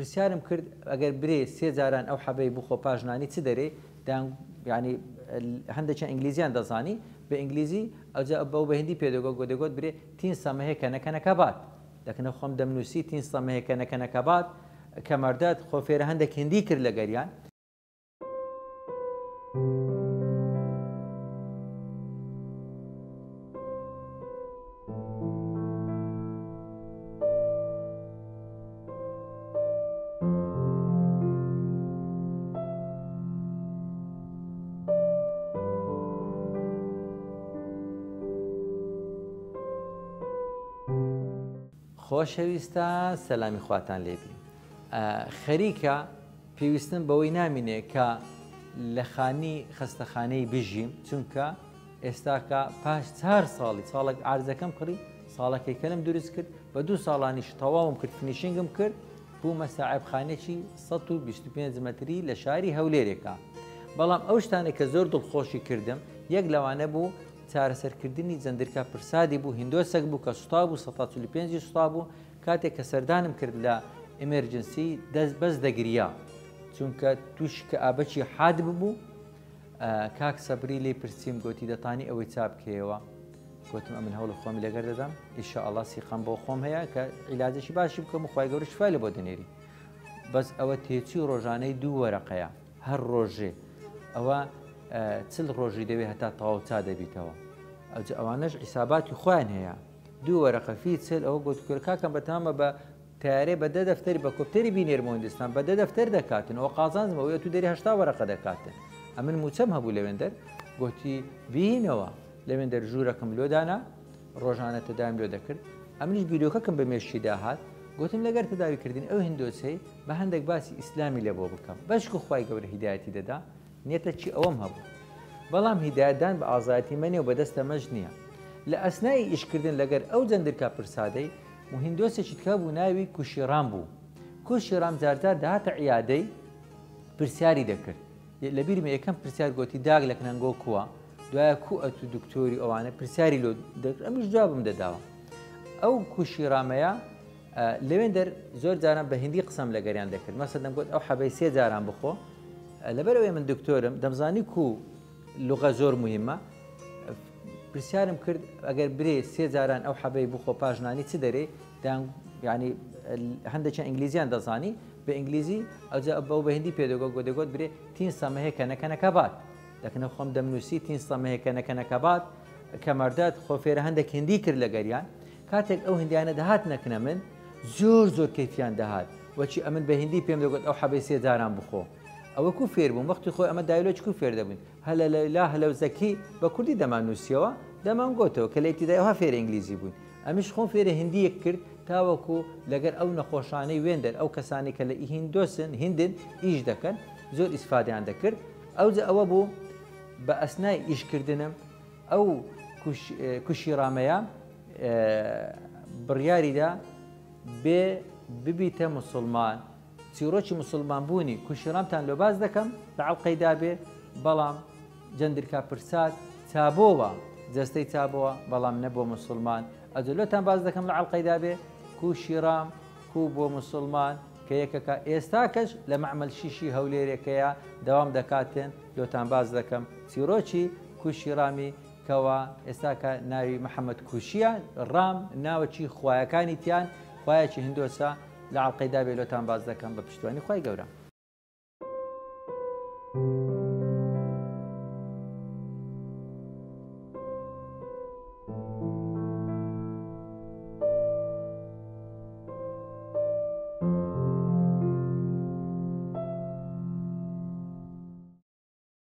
پرسیارم کرد ئەگەر برێ سێ جاران ئەو حەبەی بخۆ پاش نانی چ دەرێ دەیان یانی هەندێکیان ئینگلیزیان دەزانی بە ئینگلیزی ئەوجا بەو بە هندی پێ دەگۆت دەگۆت برێ تین سەمەهێ کەنە کەنە کەبات دەکنە خۆم دەمنووسی تین سەمەهێ کەنە کەنە کەبات کەمەردات خۆ فێرە هەندێک هندی کرد لەگەریان. خۆشەویستان سەلامی خواتان لێبی خەریکە پێویستم بەوەی نامینێ کە لە خانی خەستەخانەی بژیم چونکە ئێستاکە پاش چار ساڵی ساڵێک عارزەکەم کڕی ساڵەکەی کەلم دروست کرد بە دوو ساڵانیش تەواوم کرد finishing م کرد بوومە ساعێبخانێکی 125 مەتری لە شاری هەولێرێکە بەڵام ئەو شتانێک کە زۆر دڵخۆشی کردم یەک لەوانە بوو چارەسەرکردنی جەندرکا پرسادی بوو هندۆسەک بوو کە سوتا بوو 145 سوتا بوو کاتێک کە سەردانم کرد لە emergency دەست بەس دەگریا چونکە تووشی کەئابەکی حاد ببوو کاک سەبری لێی پرسیم گۆتی دەتانی ئەوەی چا بکەیەوە گۆتم ئەمن هەوڵی خۆمی لەگەر دەدەم ئیشاءاللە سیقەم بۆ خۆم هەیە کە عیلاجێکی باشی بکەم و خوای گەورە شفای لە بۆ دەنێری بەس ئەوە تێچووی ڕۆژانەی دوو وەرەقەیە هەر ڕۆژێ ئەوە چل ڕۆژی دەوێ هەتا تەواو چا دەبیتەوە ئەوجا ئەوانەش حیساباتی خۆیان هەیە دوو وەرەقە فی چل ئەوە گۆتی کورە کاکەم بەتامە بە تەیارەی بە دە دەفتەری بە کۆپتەری بینێرمەوە هیندستان بە دە دەفتەر دەکاتن ئەوە قازانجمە ئەوەی ئەتوو دەری 80 وەرەقە دەکاتن ئەمن موچەم هەبوو لەوێندەر گۆتی بیهینەوە لەوێندەر ژوورەکەم لۆ دانا ڕۆژانە تەداویم لۆ دەکرد ئەمنیش بیرۆکەکەم بە مێشکی داهات گۆتم لەگەر تەداوی کردن ئەو هندۆسەی بە هەندێک باسی ئیسلامی لێ بۆ بکەم بەشکو خوای گەورە هیدایەتی دەدا نیەتەکی ئەوەم هەبوو بەڵام هیدایەتدان بە ئازایەتی مەنێ و بەدەستە مەش نییە لە ئەسنای ئیشکردن لەگەر ئەو جەندرکا پرسادەی و هیندۆسێکی تکا بوو ناوی کوشیڕام بوو. کوشیڕام جارجار دەهاتە عیادەی پرسیاری دەکرد. لە بیرمە یەکەم پرسیار گۆتی داگ لە کنەنگۆ کووە؟ دوایە کوو ئەتوو دکتۆری ئەوانە پرسیاری لۆ دەکرد ئەمیش جوابم دەداوە. ئەو کوشیڕامەیە لەوێندەر زۆر جاران بە هندی قسەم لەگەریان دەکرد. مەسەلەن دەمگوت ئەو حەبەی سێ جاران بخۆ. لەبەرئەوەی من دکتۆرم دەمزانی کوو لغە زۆر موهیمە پرسیارم کرد ئەگەر برێ سێ جاران ئەو حەبەی بخۆ پاش نانی چ دەرێ دەیان یعنی هەندێکیان ئینگلیزیان دەزانی بە ئینگلیزی ئەوجا بەو بە هندی پێ دەگۆت گۆ دەگۆت برێ تین سەمەهێ کەنە کەنە کەبات دەکنە خۆم دەمنووسی تین سەمەهێ کەنە کەنە کەبات کەمەردات خۆ فێرە هەندێک هندی کرد لەگەریان کاتێک ئەو هندیانە دەهات نەکنە من زۆر زۆر کەیفیان دەهات وەچی ئەمن بە هندی پێم دەگوت ئەو حەبەی سێ جاران بخۆ ئەوە کو فێر بووم وەختی خۆی ئەمە دایلۆج کو فێر دەبووین هەلە لەیلا هەلە و زەکی بە کوردی دەمان نووسیەوە دەمان گۆتەوە کە لە ئیبتیدای ئەوها فێرە ئینگلیزی بووین ئەمیش خۆم فێرە هندیەک کرد تاوەکو لەگەر ئەو نەخۆشانەی وێندەر ئەو کەسانی کە لە هیندۆسن هندن ئیش دەکەن زۆر ئیسفادەیان دەکرد ئەوجە ئەوە بوو بە ئەسنای ئیشکردنم ئەو کوشی ڕامەیە بڕیاریدا بێ ببیتە مسلمان چیڕۆکی موسڵمان بوونی کوشیڕامتان لۆ باس دەکەم لە عەڵقەی دابێ بەڵام جەندرکا پرساد چابۆوە جەستەی چابۆوە بەڵام نەبووە موسڵمان ئەجە لۆتان باس دەکەم لە عەڵقەی دابێ کوشیڕام کو بووە موسڵمان کە یەکەکە ئێستاکەش لە مەعمەل شیشی هەولێرێکەیە دەوام دەکاتن لۆتان باس دەکەم چیڕۆکی کوشیڕامی کەوا ئێستاکە ناوی محەمەد کوشیە ڕام ناوەکی خوایەکانی تیان خوایەکی هندۆسە لە ئەڵقەی دابێ لۆتان باس دەکەم بە پشتیوانی خوای گەورە.